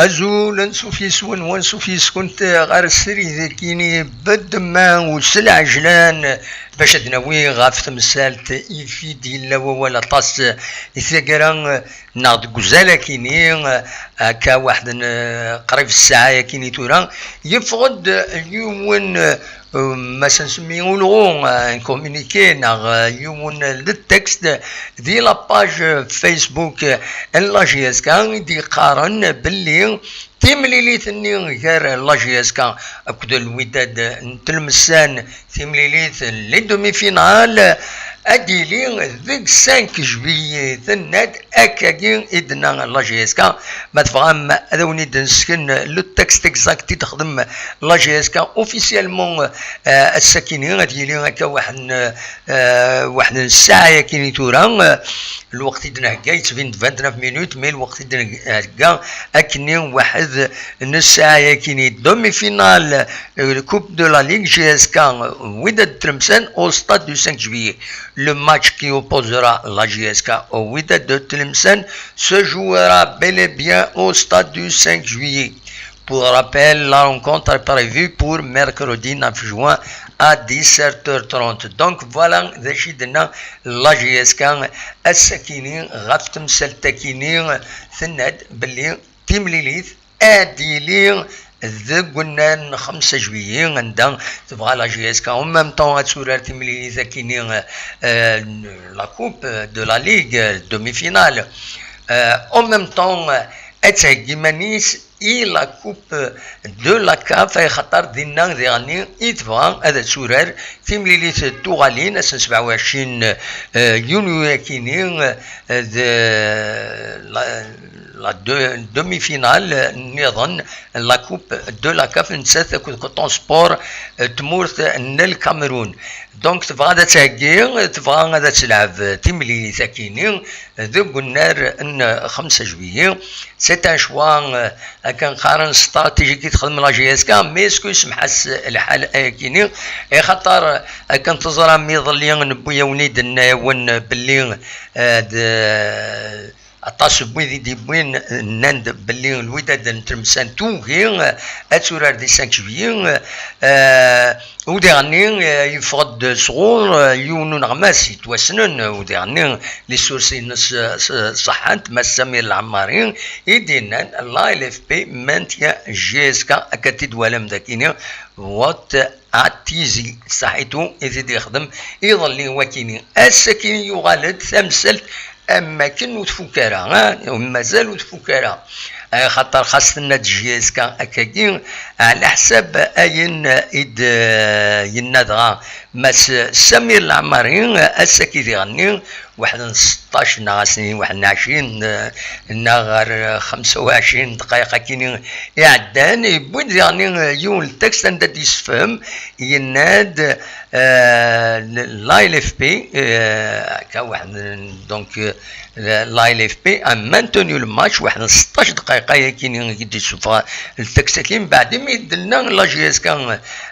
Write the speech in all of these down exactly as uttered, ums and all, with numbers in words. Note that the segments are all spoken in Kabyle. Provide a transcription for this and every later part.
Azul, ansuf yes-wen, wansuf yes-kent ɣer srid-agi-ni bedma u s lɛejlan, bac ad nawi ɣef temsalt i fid yella wawal aṭas i taggara, neɣ deg uzal akini, akka waḥed n, qrib ssaɛa akini tura, yeffeɣ-d yiwen, ma s-nsemmi ulɣu, un communiqué neɣ yiwen de texte di la page Facebook n la J S K i d-yeqqaren belli timlilit-nni gar la J S K akked Lwidad n Tlemsan, timlilit n les demi-finales, ad d-yili deg cinq juillet, tenna-d akkagi i d-tenna la J S K. Ma tebɣam ad awen-id-nesken le texte exact i d-texdem la J S K officiellement, euh, ass-akini ad yili akka waḥed n, euh, waḥed n ssaɛa yakini tura, euh, lweqt i d-nhegga yettbin-d vingt-neuf minutes, mais lweqt i d-nhegga akkenni waḥed n ssaɛa yakini, demi-finale, euh, Coupe de la Ligue, J S K, euh, Wydad Tlemcen au stade du cinq juillet. Le match qui opposera la J S K au Wydad de Tlemcen se jouera bel et bien au stade du cinq juillet. Pour rappel, la rencontre est prévue pour mercredi neuf juin à dix-sept heures trente. Donc voilà d acu i d-tenna la J S K ass-akini ɣef temsalt-akini, tenna-d belli timlilit ad d-yili deg unnar n xemsa juillet, anda tebɣa la J S K en même temps ad turar timlilit akini, euh, la coupe de la ligue, demi-finale. Euh, en même temps, ad theggi iman-is i la coupe de la CAF, axaṭer dinna diɣenni i tebɣa ad turar timlilit tuɣalin ass n sebɛa u ɛecrin, euh, yunyu akini, euh, d la, la de-, demi-finale niḍen la coupe de la CAF, nettat akked Coton Sport, euh, tmurt n Lkamerun. Donc tebɣa ad theggi, tebɣa ad telɛeb timlilit akini deg unnar n xemsa juillet. C'est un choix, euh, akken qqaren stratégique i texdem la J S K, mais est-ce que yesmeḥ-as lḥal ayakini? Axaṭer akken teẓram iḍelli newwi-yawen-id, nna-yawen belli, euh, d, aṭas n wid i d-yewwin, nnan-d belli Lwidad n Tlemcen tugi, euh, ad turar di cinq juillet, euh, u diɣenni, euh, yeffeɣ-d sɣur, euh, yiwen n uneɣmas yettwassnen, u diɣenni les sources-ines, euh, s-, ṣeḥḥant, Mass Samir Lɛemmari i d-yennan la L F P maintient J S K, akka t-id-twalam dakini, what a Tizi Saḥitu i t-id-yexdem iḍelli wakini. Ass-akini yuɣal-d tamsalt am wakken ur tfuk ara, ah, mazal ur tfuk ara. Axaṭer xas tenna-d J S K akkagi, ɛla ḥsab ayen i d-yenna dɣa Mass Samir Lɛemmari, ass-agi diɣenni, waḥed n seṭṭac neɣ ass-nni waḥed n ɛecrin, eh, neɣ ɣer xemsa u ɛecrin ddqayeq akini iɛeddan, yewwi-d diɣenni, eh, yiwen n texte anda d-yessefhem, yenna-d, eh, la L F P, eh, akka waḥed n, donc, eh, la L F P a maintenu le match, waḥed n seṭṭac ddqayeq ayakini i d-yessufeɣ le texte-agi, mbeɛd imi d-tenna la J S K,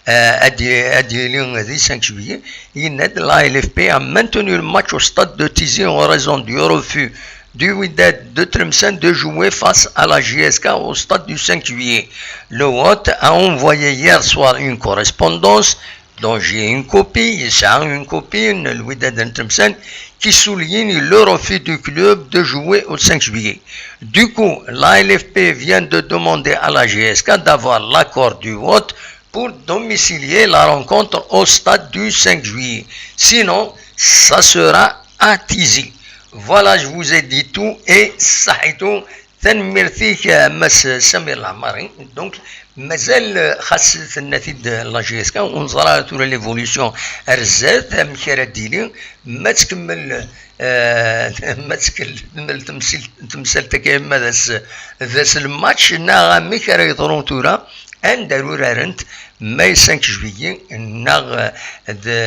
eh, ad y-, ad yili di cinq juillet, yenna-d la L F P a maintenu le match au stade de Tizi en raison du refus du Wydad de Tlemcen de jouer face à la J S K au stade du cinq juillet. Le Hôte a envoyé hier soir une correspondance dont j'ai une copie, yesɛa une copie n Lwidad n Tlemcen, qui souligne le refus du club de jouer au cinq juillet. Du coup, la L F P vient de demander à la J S K d'avoir l'accord du vote pour domicilier la rencontre au stade du cinq juillet. Sinon, ça sera à Tizi. Voilà, je vous ai dit tout et ça est tout. Tanemmirt-ik a Mass Samir Lamari. Donc, mazal, xas tenna-t-id la J S K, ur neẓra ara tura l'évolution ar zdat, amek ara d-tili, ma tkemmel, eh, ma tkemmel temsil-, temsalt akka, ma d as-, d as lmatch, neɣ amek ara yeḍru tura, anda ara urarent, ma cinq juillet, neɣ d,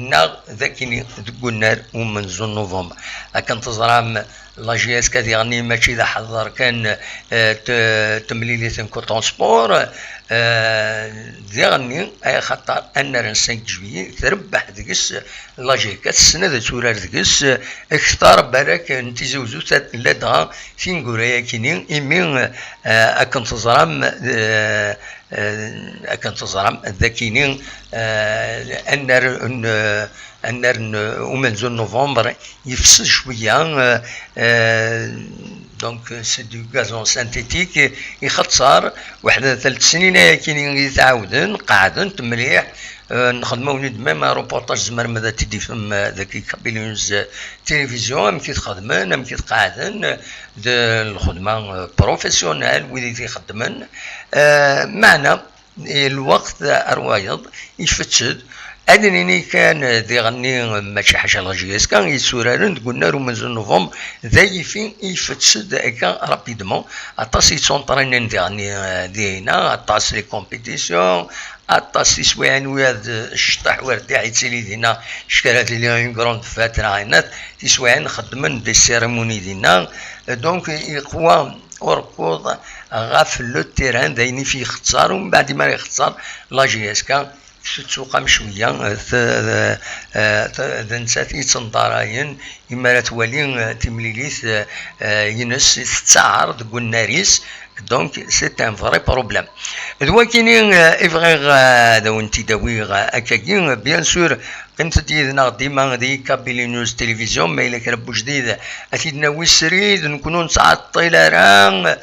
neɣ d akini deg unnar umenzu n novembre. Akken teẓram, la J S K diɣenni mačči d aḥeḍḍer kan, eh, t-, temlilit n Coton Sport, eh, diɣenni, ay axaṭer annar n cinq juillet, trebbeḥ deg-s la J K, tessen ad turar deg-s, eh, kter barak n Tizi Uzzu, ladɣa tineggura-yakini, imi, eh, akken teẓram, eh, eh, akken teẓram, d akini, eh, annar n, annar n umenzu n novembre, yefsed cwiya, eh, eh, donc c'est du gazon synthétique, ixeṣṣer, weḥd telt snin ayakini i tɛawden, qeɛdent mliḥ, eh, nxedm-awen-id même un reportage, tzemrem ad t-id-tafem, eh, deg Kabylie News, eh, télévision, amek i t-xedmen, amek i t-qeɛden, d lxedma, eh, professionnelle, wid i t-ixeddmen. Eh, meɛna, eh, lweqt ar wayeḍ, ifetted. Ad nini kan, eh, diɣenni, eh, mačči ḥaca la J S K, yetturaren deg unnar umenzu n novembre, d ayifi ifetted akka rapidement. Aṭas yettunṭrinen diɣenni, eh, dinna, aṭas les compétitions, aṭas tiswiɛin wi ad ccṭeḥ wer d-iɛittili dinna, kra tili une grande fête, neɣ ayen, tiswiɛin xeddmen des cérémonies dinna. Donc, iqwa urkuḍ ɣef le terrain, d ayen i f-ixeṣṣer, u mbeɛd mi ara ixeṣṣer la J S K, tettuqam cwiya, t-, t-, d nettat i yettenḍarayen imi ara twali, eh, timlilit, eh, eh, ines tettaɛer deg unnar-is. Donc, c'est un vrai problème. D wakini, eh, i bɣiɣ, eh, ad awen-t-id-awiɣ, eh, akkagi. Bien sûr, qqimet-d yid-neɣ dima di Kabylie News Télévision. Ma yella kra n wejdid, ad t-id-nawi srid, nekkni ur nettɛeṭṭil ara.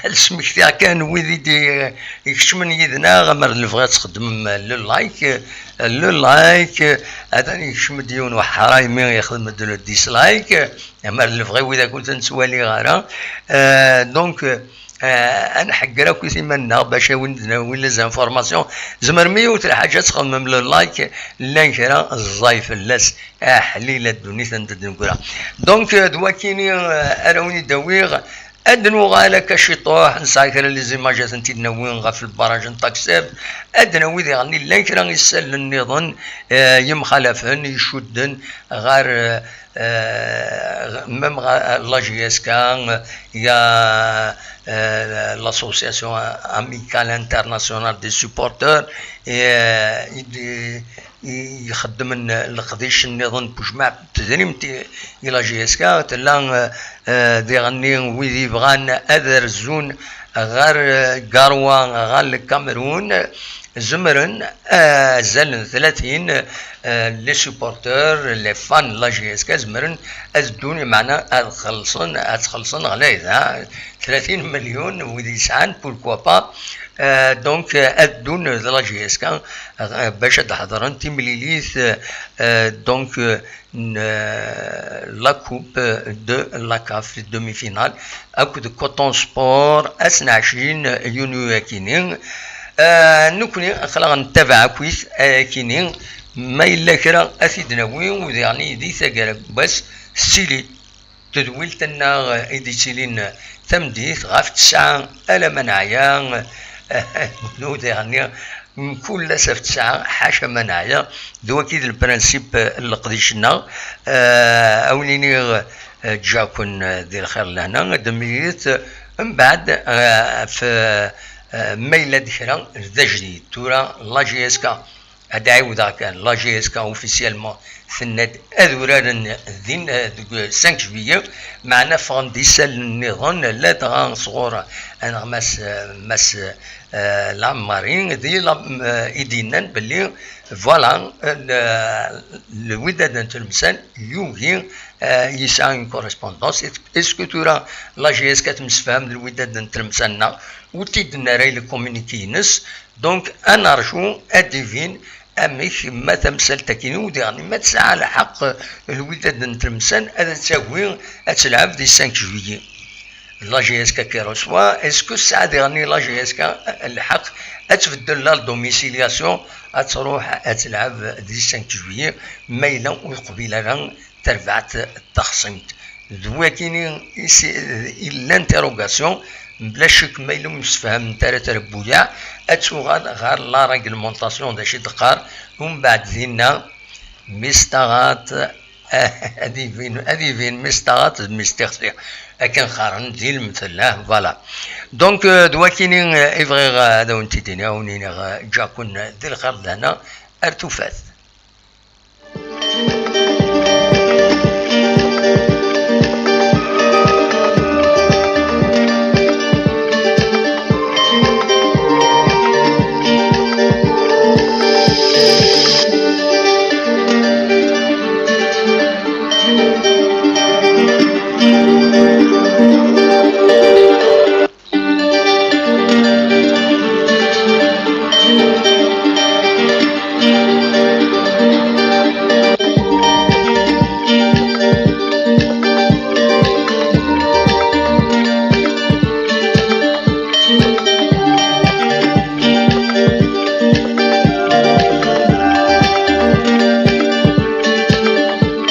Ad smektiɣ kan wid i d-, ikeččmen yid-neɣ, amer d lebɣi ad txedmem le like, le like, atan yekcem-d yiwen uḥray mi yexdem-d le dislike, amer d lebɣi wid akk ur ten-ttwaliɣ ara. Euh, donc, euh, ad nḥegger akk iman-nneɣ bac ad wen-d-nawi les informations. Tzemrem i yiwet lḥaǧa ad txedmem le like, llan kra ẓẓay fell-as. Aḥlil a ddunit anda d-neggra. Donc, euh, d wakini, euh, ara wen-id-awiɣ. Ad nuɣal akka ciṭuḥ, nesɛa kra n les images ad tent-id-nawi ɣef lbaraj n Takseb. Ad nawi diɣen llan kra isallen nniḍen, eh, yemxalafen, icudden ɣer, eh, eh, même ɣer la J S K, il y a, eh, l'association amicale internationale des supporters, eh, i d-, i ixeddmen leqdic nniḍen n wejmaɛ n tedrimt i, i la J S K, tella, eh, eh, diɣenni wid yebɣan ad rzun ɣer, eh, Garoua, ɣer Lkamerun, zemren, eh, azal n tlatin, eh, les supporters, les fans n la J S K, zemren ad ddun, meɛna ad xellṣen, ad xellṣen ɣlayet, ha, tlatin million wid yesɛan, pourquoi pas, eh, donc, eh, ad ddun d la J S K, eh, bac ad d-ḥeḍren timlilit, eh, donc, eh, n, eh, la coupe de la CAF, demi-finale, akked Coton Sport, ass n ɛecrin yunyu-akini. Eh, nekkni aql-aɣ nettabaɛ akkit ayakini, ma yella kra ad t-id-nawi, u diɣen di taggara n wass, s tili tedwilt-nneɣ i d-yettilin tameddit ɣef tesɛa alamma neɛya, nudiɣ-nni mkul ass ɣef tesɛa, ḥaca ma neɛya. D wagi d lprinsip n leqdic-nneɣ. Eh, a wen-iniɣ, eh, ǧǧiɣ-ken di lxir lehna, ad d-nemlilit mbeɛd, eh, ɣef, eh, ma yella-d kra d ajdid. Tura la J S K, ad d-ɛiwdeɣ kan, la J S K officiellement Tenna-d ad uraren din, eh, deg cinq juillet, meɛna ffɣen-d isallen nniḍen, ladɣa sɣur, eh, aneɣmas, eh, Mass, eh, Lamari, di la, eh, i d-yennan belli, voilà, eh, le, le Wydad n Tlemsan yugi, eh, yesɛa une correspondance. Est-ce que tura la J S K temsefham d le Wydad n Tlemsan neɣ? Ur t-id-nerra i le communiqué-ines. Donc, ad nerju ad d-ibin amek ma tamsalt-agi, u diɣen ma tesɛa lḥeqq Lwidad n Tlemsan ad tagi ad telɛeb di cinq juillet. La J S K qui reçoit, est-ce que tesɛa diɣen la J S K lḥeqq ad tbeddel la domiciliation, ad truḥ ad telɛeb di cinq juillet, ma yella ur yeqbil ara tarbaɛt taxṣimt? D wakini i s-, i l'interrogation. Mebla ccek, ma yella ur msefhament ara trebbuyaɛ, ad tuɣal ɣer la réglementation, d acu i d-teqqar, umbeɛd dinna mi s taɣaṭ, ad ibin, ad ibin mi s taɣaṭ d mi s tixsi. Akken qqaren di lemtel, ah, voilà. Donc, euh, d wakini, euh, i bɣiɣ, euh, ad awen-t-id-iniɣ, ad awen-iniɣ, euh, ǧǧaken di lxir d lehna, ar tufat.